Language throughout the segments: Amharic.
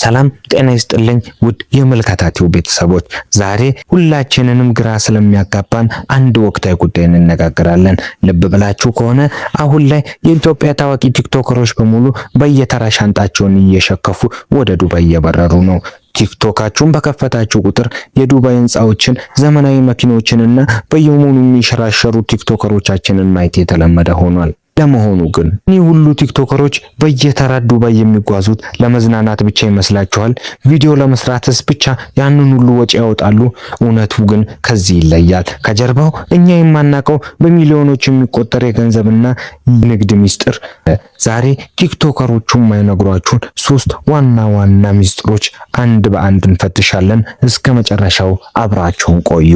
ሰላም ጤና ይስጥልኝ ውድ የምልከታ ቲዩብ ቤተሰቦች፣ ዛሬ ሁላችንንም ግራ ስለሚያጋባን አንድ ወቅታዊ ጉዳይ እንነጋገራለን። ልብ ብላችሁ ከሆነ አሁን ላይ የኢትዮጵያ ታዋቂ ቲክቶከሮች በሙሉ በየተራ ሻንጣቸውን እየሸከፉ ወደ ዱባይ እየበረሩ ነው። ቲክቶካችሁን በከፈታችሁ ቁጥር የዱባይ ህንፃዎችን፣ ዘመናዊ መኪኖችንና በየመሆኑ የሚንሸራሸሩ ቲክቶከሮቻችንን ማየት የተለመደ ሆኗል። ለመሆኑ ግን እኒህ ሁሉ ቲክቶከሮች በየተራ ዱባይ የሚጓዙት ለመዝናናት ብቻ ይመስላችኋል? ቪዲዮ ለመስራትስ ብቻ ያንን ሁሉ ወጪ ያወጣሉ? እውነቱ ግን ከዚህ ይለያል። ከጀርባው እኛ የማናውቀው በሚሊዮኖች የሚቆጠር የገንዘብና ንግድ ሚስጥር። ዛሬ ቲክቶከሮቹ የማይነግሯችሁን ሶስት ዋና ዋና ሚስጥሮች አንድ በአንድ እንፈትሻለን። እስከ መጨረሻው አብራችሁን ቆዩ።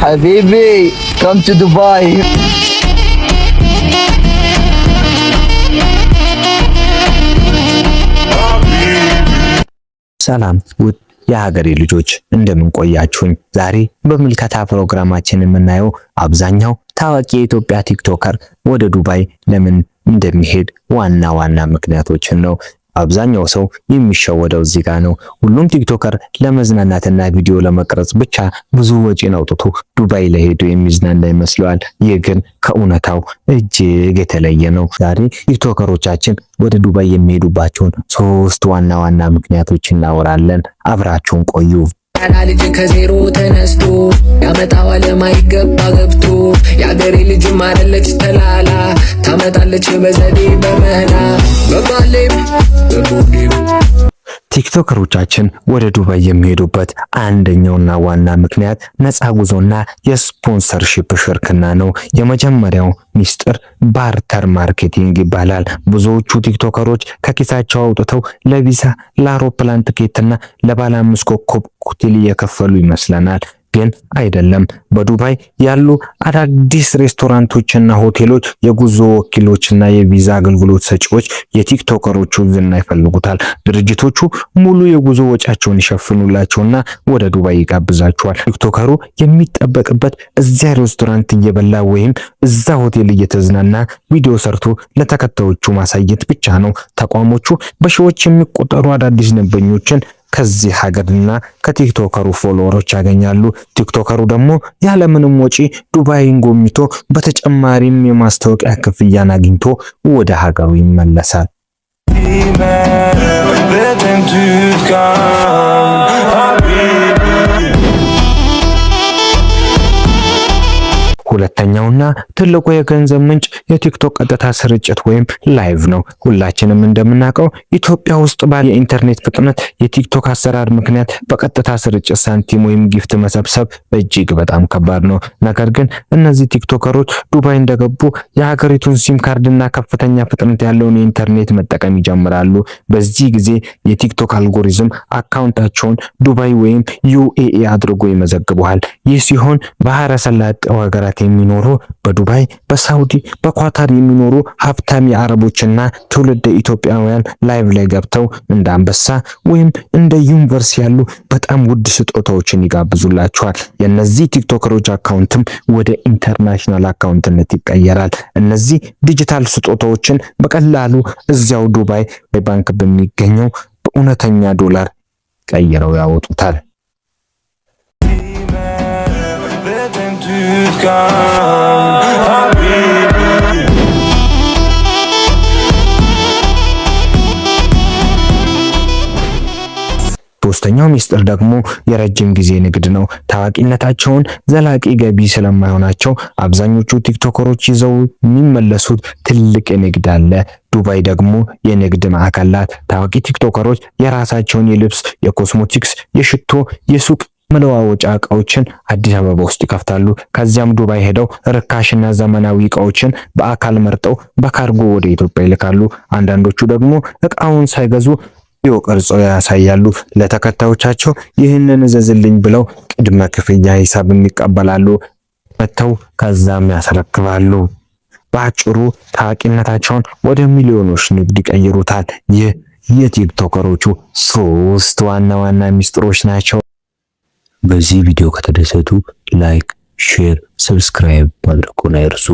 حبيبي، come to Dubai. ሰላም ውድ የሀገሬ ልጆች፣ እንደምን ቆያችሁኝ? ዛሬ በምልከታ ፕሮግራማችን የምናየው አብዛኛው ታዋቂ የኢትዮጵያ ቲክቶከር ወደ ዱባይ ለምን እንደሚሄድ ዋና ዋና ምክንያቶችን ነው። አብዛኛው ሰው የሚሸወደው እዚህ ጋር ነው። ሁሉም ቲክቶከር ለመዝናናትና ቪዲዮ ለመቅረጽ ብቻ ብዙ ወጪን አውጥቶ ዱባይ ለሄዱ የሚዝናና ይመስለዋል። ይህ ግን ከእውነታው እጅግ የተለየ ነው። ዛሬ ቲክቶከሮቻችን ወደ ዱባይ የሚሄዱባቸውን ሶስት ዋና ዋና ምክንያቶች እናወራለን። አብራችሁን ቆዩ። ልጅ ከዜሮ ተነስቶ ያመጣዋል ለማይገባ ገብቶ፣ የአገሬ ልጅም አይደለች ተላላ፣ ታመጣለች በዘዴ በመላ በባሌም በቦሌም። ቲክቶከሮቻችን ወደ ዱባይ የሚሄዱበት አንደኛውና ዋና ምክንያት ነፃ ጉዞና የ sponsorship ሽርክና ነው። የመጀመሪያው ሚስጥር barter marketing ይባላል። ብዙዎቹ ቲክቶከሮች ከኪሳቸው አውጥተው ለቪዛ፣ ለአውሮፕላን ትኬትና ለባለ አምስት ኮከብ ሆቴል እየከፈሉ ይመስለናል። ግን አይደለም። በዱባይ ያሉ አዳዲስ ሬስቶራንቶችና ሆቴሎች፣ የጉዞ ወኪሎችና የቪዛ አገልግሎት ሰጪዎች የቲክቶከሮቹን ዝና ይፈልጉታል። ድርጅቶቹ ሙሉ የጉዞ ወጪያቸውን ይሸፍኑላቸውና ወደ ዱባይ ይጋብዛቸዋል። ቲክቶከሩ የሚጠበቅበት እዚያ ሬስቶራንት እየበላ ወይም እዛ ሆቴል እየተዝናና ቪዲዮ ሰርቶ ለተከታዮቹ ማሳየት ብቻ ነው። ተቋሞቹ በሺዎች የሚቆጠሩ አዳዲስ ደንበኞችን ከዚህ ሀገርና ከቲክቶከሩ follower ኦች ያገኛሉ። ቲክቶከሩ ደግሞ ያለምንም ወጪ ዱባይን ጎብኝቶ በተጨማሪም የማስታወቂያ ክፍያን አግኝቶ ወደ ሀገሩ ይመለሳል። Vetëm ty t'kam, حبيبي. ሁለተኛውና ትልቁ የገንዘብ ምንጭ የቲክቶክ ቀጥታ ስርጭት ወይም live ነው። ሁላችንም እንደምናውቀው ኢትዮጵያ ውስጥ ባለ የኢንተርኔት ፍጥነት የቲክቶክ አሰራር ምክንያት በቀጥታ ስርጭት ሳንቲም ወይም gift መሰብሰብ እጅግ በጣም ከባድ ነው። ነገር ግን እነዚህ ቲክቶከሮች ዱባይ እንደገቡ የሀገሪቱን ሲም ካርድና ከፍተኛ ፍጥነት ያለውን የኢንተርኔት መጠቀም ይጀምራሉ። በዚህ ጊዜ የቲክቶክ algorithm account ኣቸውን ዱባይ ወይም ዩኤኢ አድርጎ ይመዘግበዋል። ይህ ሲሆን ባህረ ሰላጤው ሀገራት የሚኖሩ፣ በዱባይ፣ በሳውዲ፣ በኳታር የሚኖሩ ሀብታም የአረቦችና ትውልደ ኢትዮጵያውያን live ላይ ገብተው እንደ አንበሳ ወይም እንደ universe ያሉ በጣም ውድ ስጦታዎችን ይጋብዙላቸዋል። የእነዚህ ቲክቶከሮች account ም ወደ international account ነት ይቀየራል። እነዚህ ዲጂታል ስጦታዎችን በቀላሉ እዚያው ዱባይ ባንክ በሚገኘው በእውነተኛ ዶላር ቀይረው ያወጡታል። Vetëm ty t'kam, حبيبي. ሶስተኛው ሚስጥር ደግሞ የረጅም ጊዜ ንግድ ነው። ታዋቂነታቸውን ዘላቂ ገቢ ስለማይሆናቸው አብዛኞቹ ቲክቶከሮች ይዘው የሚመለሱት ትልቅ ንግድ አለ። ዱባይ ደግሞ የንግድ ማዕከል ናት። ታዋቂ ቲክቶከሮች የራሳቸውን የልብስ፣ የኮስሞቲክስ፣ የሽቶ፣ የሱቅ መለዋወጫ እቃዎችን አዲስ አበባ ውስጥ ይከፍታሉ። ከዚያም ዱባይ ሄደው ርካሽና ዘመናዊ እቃዎችን በአካል መርጠው በካርጎ ወደ ኢትዮጵያ ይልካሉ። አንዳንዶቹ ደግሞ እቃውን ሳይገዙ ቪዲዮ ቀርጸው ያሳያሉ። ለተከታዮቻቸው ይህንን እዘዝልኝ ብለው ቅድመ ክፍያ ሂሳብ ይቀበላሉ። መጥተው ከዛም ያስረክባሉ። በአጭሩ ታዋቂነታቸውን ወደ ሚሊዮኖች ንግድ ይቀይሩታል። ይህ የቲክቶከሮቹ ሶስት ዋና ዋና ሚስጥሮች ናቸው። በዚህ ቪዲዮ ከተደሰቱ like፣ share፣ subscribe ማድረግዎን አይርሱ።